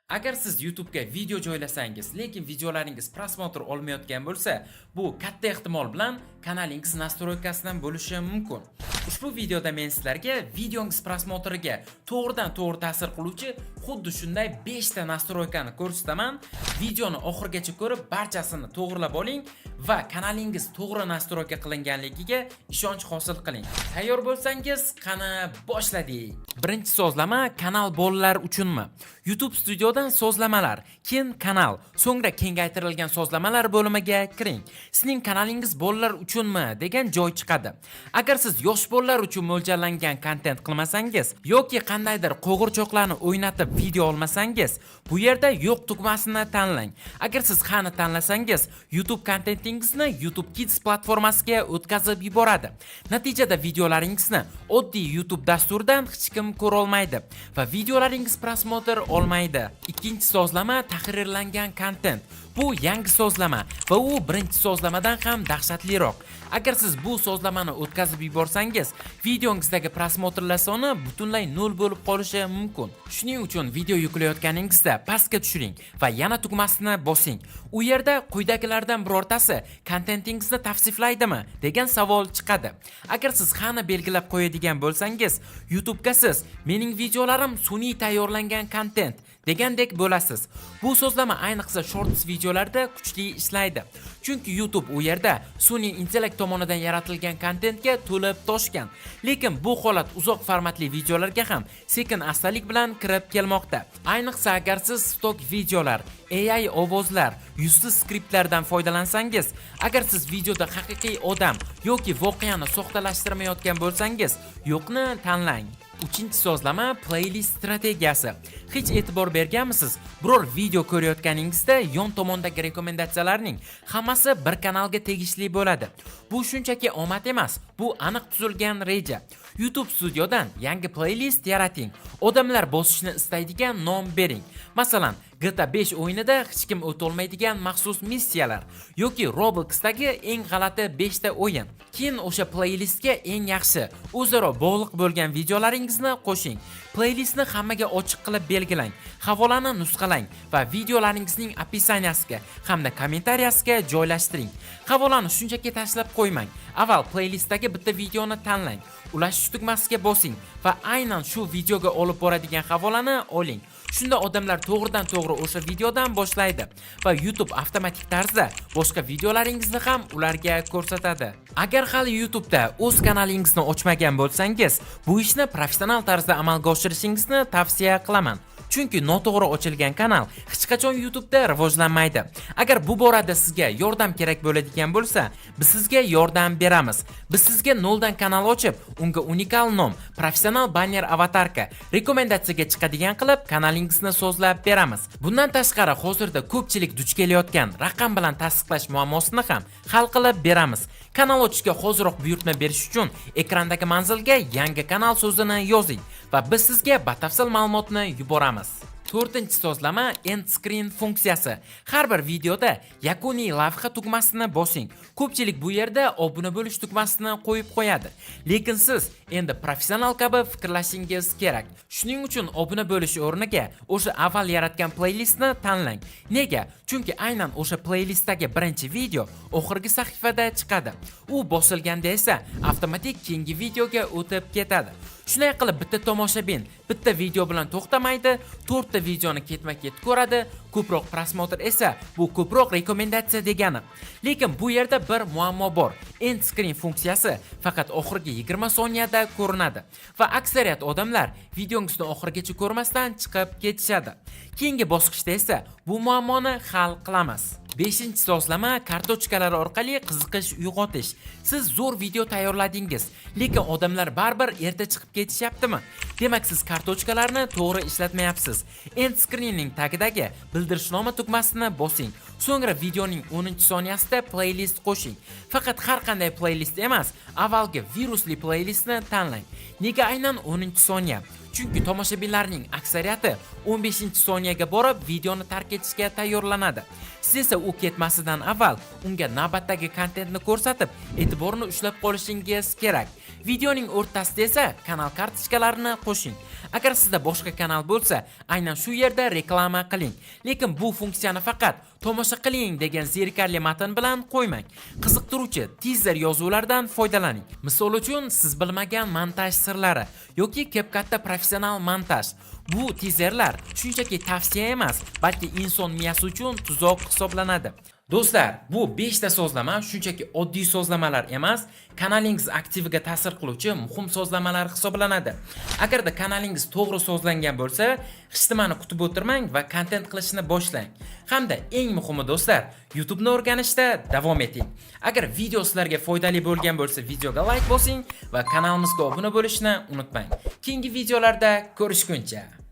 Agar siz YouTube'ga video joylasangiz, lekin videolaringiz просмотр olmayotgan bo'lsa, bu katta ehtimol bilan kanalingiz настройка sidan bo'lishi mumkin. Ushbu videoda men sizlarga videongiz просмотр iga to'g'ridan to'g'ri ta'sir qiluvchi xuddi shunday 5 ta настройка ni ko'rsataman. Videoni oxirigacha ko'rib, barchasini to'g'rilab oling va kanalingiz to'g'ri настройка qilinganligiga ishonch hosil qiling. Tayyor bo'lsangiz, qani, boshladik. Birinchi sozlama: kanal bolalar uchunmi? YouTube Studiodan sozlamalar, keyin kanal, so'ngra kengaytirilgan sozlamalar bo'limiga kiring. Sizning kanalingiz bolalar uchunmi degan joy chiqadi. Agar siz yosh bolalar uchun mo'ljallangan kontent qilmasangiz yoki qandaydir qo'g'irchoqlarni o'ynatib video olmasangiz, bu yerda yo'q tugmasini tanlang. Agar siz hani tanlasangiz, YouTube kontentingizni YouTube Kids platformasiga o'tkazib yuboradi. Natijada videolaringizni oddiy YouTube dasturidan hech kim ko'ra olmaydi va videolaringiz просмотр olmaydi. Ikkinchi sozlama: tahrirlangan kontent. Bu yangi sozlama va u birinchi sozlamadan ham dahshatliroq. Agar siz bu sozlamani o'tkazib yuborsangiz, videongizdagi просмотр lar soni butunlay nol bo'lib qolishi mumkin. Shuning uchun video yuklayotganingizda pastga tushiring va yana tugmasini bosing. U yerda quyidagilardan birortasi kontentingizni tavsiflaydimi degan savol chiqadi. Agar siz hani belgilab qo'yadigan bo'lsangiz, YouTube'ga siz "Mening videolarim sun'iy tayyorlangan kontent" degandek bo'lasiz. Bu sozlama ayniqsa Shorts videolarda kuchli ishlaydi. Chunki YouTube u yerda sun'iy intellekt tomonidan yaratilgan kontentga to'lib toshgan. Lekin bu holat uzoq formatli videolarga ham sekin astalik bilan kirib kelmoqda. Ayniqsa agar siz stok videolar, AI ovozlar, yuzsiz skriptlardan foydalansangiz, agar siz videoda haqiqiy odam yoki voqeani soxtalashtirmayotgan bo'lsangiz, yo'qni tanlang. Uchinchi sozlama: playlist strategiyasi. Hech e'tibor berganmisiz? Biror video ko'rayotganingizda yon tomondagi rekomendatsiyalarning hammasi bir kanalga tegishli bo'ladi. Bu shunchaki omad emas, bu aniq tuzilgan reja. YouTube Studiodan yangi playlist yarating. Odamlar bosishni istaydigan nom bering. Masalan, GTA 5 o'yinida hech kim o'tolmaydigan maxsus missiyalar yoki Robloxdagi eng g'alati 5 ta o'yin. Keyin o'sha playlistga eng yaxshi, o'zaro bog'liq bo'lgan videolaringizni qo'shing. Playlistni hammaga ochiq qilib belgilang. Havolani nusxalang va videolaringizning описания siga hamda kommentariyasiga joylashtiring. Havolani shunchaki tashlab qo'ymang. Avval playlistdagi bitta videoni tanlang. Ulashish tugmasiga bosing va aynan shu videoga olib boradigan havolani oling. Shunda odamlar to'g'ridan to'g'ri o'sha videodan boshlaydi va YouTube avtomatik tarzda boshqa videolaringizni ham ularga ko'rsatadi. Agar hali YouTube'da o'z kanalingizni ochmagan bo'lsangiz, bu ishni professional tarzda amalga oshirishingizni tavsiya qilaman. Chunki noto'g'ri ochilgan kanal hech qachon YouTube'da rivojlanmaydi. Agar bu borada sizga yordam kerak bo'ladigan bo'lsa, biz sizga yordam beramiz. Biz sizga noldan kanal ochib, unga unikal nom, professional banner, аватарка, rekomendatsiyaga chiqadigan qilib kanalingizni sozlab beramiz. Bundan tashqari, hozirda ko'pchilik duch kelayotgan raqam bilan tasdiqlash muammosini ham hal qilib beramiz. Kanal ochishga hoziroq buyurtma berish uchun ekrandagi manzilga "yangi kanal" so'zini yozing va biz sizga batafsil ma'lumotni yuboramiz. To'rtinchi sozlama: end screen funksiyasi. Har bir videoda yakuniy lavha tugmasini bosing. Ko'pchilik bu yerda obuna bo'lish tugmasini qo'yib qo'yadi. Lekin siz endi professional kabi fikrlashingiz kerak. Shuning uchun obuna bo'lish o'rniga o'sha avval yaratgan playlistni tanlang. Nega? Chunki aynan o'sha playlistdagi birinchi video oxirgi sahifada chiqadi. U bosilganda esa avtomatik keyingi videoga o'tib ketadi. Shunday qilib, bitta tomoshabin bitta video bilan to'xtamaydi, to'rtta videoni ketma-ket ko'radi, ko'proq просмотр esa bu ko'proq rekomendatsiya degani. Lekin bu yerda bir muammo bor. End screen funksiyasi faqat oxirgi 20 soniyada ko'rinadi va aksariyat odamlar videongizni oxirigacha ko'rmasdan chiqib ketishadi. Keyingi bosqichda esa bu muammoni hal qilamiz. Beshinchi sozlama: kartochkalar orqali qiziqish uyg'otish. Siz zo'r video tayyorladingiz, lekin odamlar baribir erta chiqib ketishyaptimi? Demak, siz kartochkalarni to'g'ri ishlatmayapsiz. End screenning tagidagi bildirishnoma tugmasini bosing. So'ngra videoning 10-soniyasida playlist qo'shing. Faqat har qanday playlist emas, avvalgi virusli playlistni tanlang. Nega aynan 10-soniya? Chunki tomoshabinlarning aksariyati 15-soniyaga borib videoni tark etishga tayyorlanadi. Siz esa u ketmasidan avval unga navbatdagi kontentni ko'rsatib, e'tiborni ushlab qolishingiz kerak. Videoning o'rtasida esa kanal kartochkalarini qo'shing. Agar sizda boshqa kanal bo'lsa, aynan shu yerda reklama qiling. Lekin bu funksiyani faqat "tomosha qiling" degan zerikarli matn bilan qo'ymang. Qiziqtiruvchi tizer yozuvlardan foydalaning. Misol uchun, siz bilmagan montaj sirlari yoki CapCutda professional montaj. Bu tizerlar shunchaki tavsiya emas, balki inson miyasi uchun tuzoq hisoblanadi. Do'stlar, bu 5 ta so'zlama shunchaki oddiy so'zlamalar emas, kanalingiz aktiviga ta'sir qiluvchi muhim so'zlamalar hisoblanadi. Agarda kanalingiz to'g'ri so'zlangan bo'lsa, hech nimani kutib o'tirmang va kontent qilishni boshlang. Hamda eng muhimi, do'stlar, YouTube'ni o'rganishda davom eting. Agar video sizlarga foydali bo'lgan bo'lsa, videoga like bosing va kanalimizga obuna bo'lishni unutmang. Keyingi videolarda ko'rishguncha.